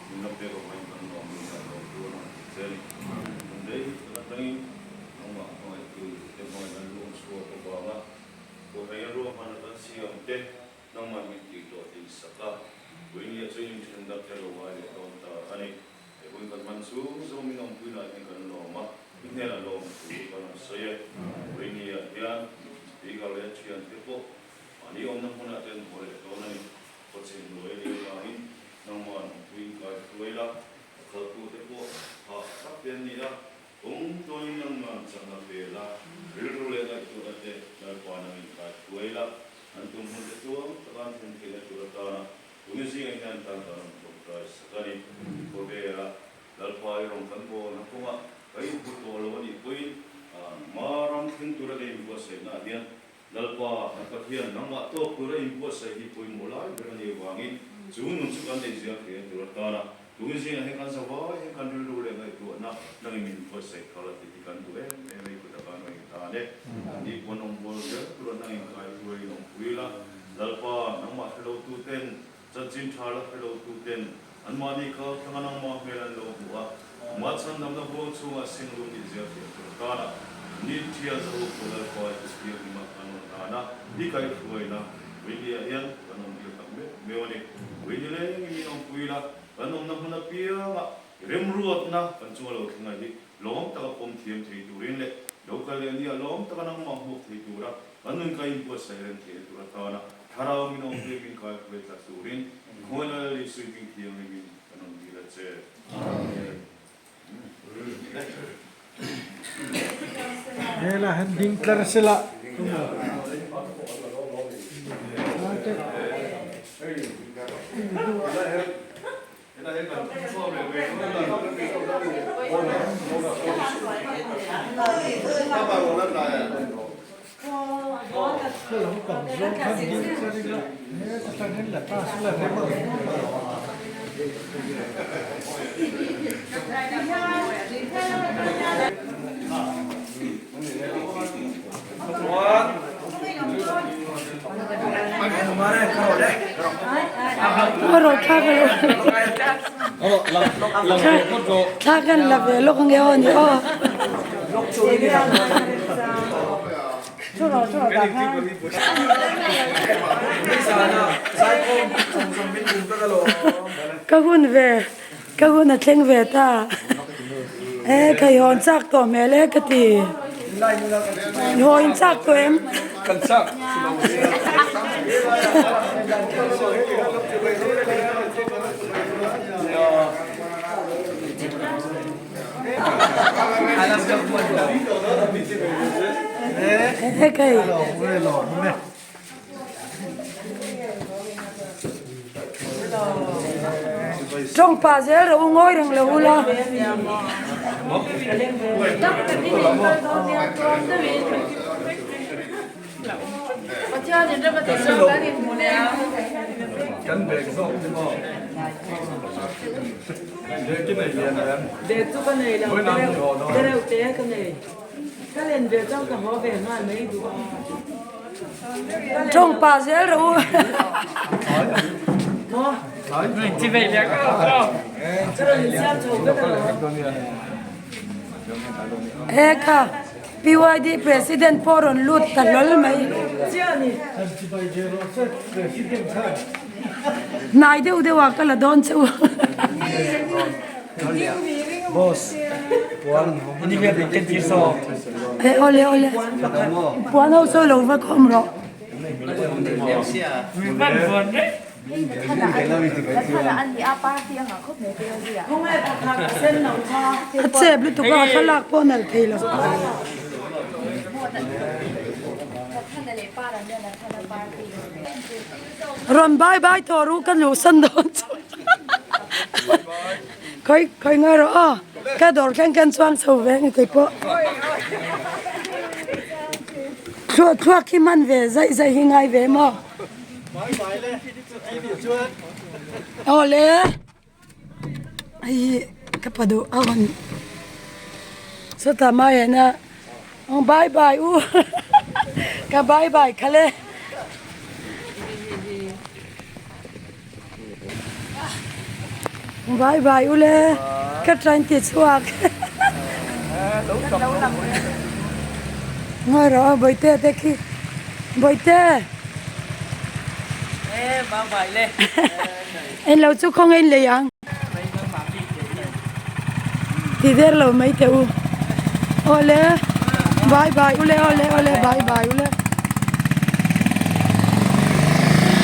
Min la pek avangin kan lawm in kan lo tur a ti che a ni. Hun rei tak atangin nangmah hmangaihtu te hmangaih an luang chhuak avanga Kohhran ruahmanna kan siam te nangmah min tih tawh tih sak a, Puinia chu inthen dak te lo ngai leh dawn ta a ni. He hun kan hman chhung zawng min awmpui lah hian kan lawm a, i hnenah lawm thu kan rawn sawi e. Puinia hian speaker leh thiante pawh mahni awmna hmunah te an haw leh dawn a ni. Khawchhim hnuai leh vangin nangmah an awmpui in kai hruai la, a khalhtute pawh hah tak te an ni a, kawng tawnin nangmah an chakna pe la, rilru leh ngaihtuahna te Lalpa nangin kai hruai la, an tum hun te tluang taka an thlen theihna tur atana tuni zingah hian tan kan rawn tawngtai sak a ni. Khawvela Lalpa i rawn kan bawlna kawngah ka inhmu tawh lo a nih pawhin ma ram thleng tura ka inbuatsaihnaah hian Lalpa, kan Pathian, nangmah tawk tura inbuatsaih hi pawimawh lai ber a nih avangin chu nun chu kan neih zial thei a tur atana tun zingah hian kan zavai hian kan rilru leh ngaihtuahna nangin min inbuatsaih thar a tih hi kan duh em em a, i kut atan a intan e. Ni pawn awm bual zel tura nangin kaihruai in awmpui la, Lalpa, nangmah hre lo tuten Chanchin tha la hre lo tuten anmahni kal thlanga nangmah hmel an lo hmu a, mah chhandamna huang chhungah singlum nih zel thiam tur atana ni thial zaho pawh Lalpa i thianghlim a kan rawn dan a, i kaihhruaina Puinia hian kan awm dil tak meuh meuh a ni. Puini lengin min awmpui la, kan awmna hmun apianga remruatna kan chunga lo thleng a hi lawm taka pawm thiam thei turin leh lo kal leh nia lawm taka nangmah hmuak thei tura kan nun ka inbuatsaih reng theihna tur atana Thlarau min awm hle min kai hruai tlat turin Khawihnai Lal Isui hming thianghlimin kan rawn dil a che. Amen. Hela han ding tlar sela Thla kan la ve lawk ange aw ni aw. Ka hun ve ka hun a thleng ve ta e ka i hawn chak tawh hmel e ka ti i haw in chak tawh em Tawng pah zel rawh u ngawi reng lo ula. Tawng pah zel rawh u. He kha PYD President pawh rawn lut ta hlawl mai. Hnai deuh deuh ah ka la dawn che u. E awle awle puan ho sawi lo va khawm rawh. A chep lutuk a thlalak pawh nalh thei lo. Rawn bye bye tawh ru ka luhsan dawn chu khawi khawi ngai rawh aw ka dawr thleng khan chuang chho ve nge kei pawh thluak thluak hi man ve zaih zaih hi ngai ve maw aw le hei hi ka pa duh a rawn sawtah hmaiah hian bye bye u ka bye bye khalh e. Bye bye ule ka train ti chhuak. Ngawi rawh a bawihte te khi bawihte. En lo chu khawngaih in lei ang. Ti der lo mai teh u. Awle bye bye ule awle awle bye bye ule.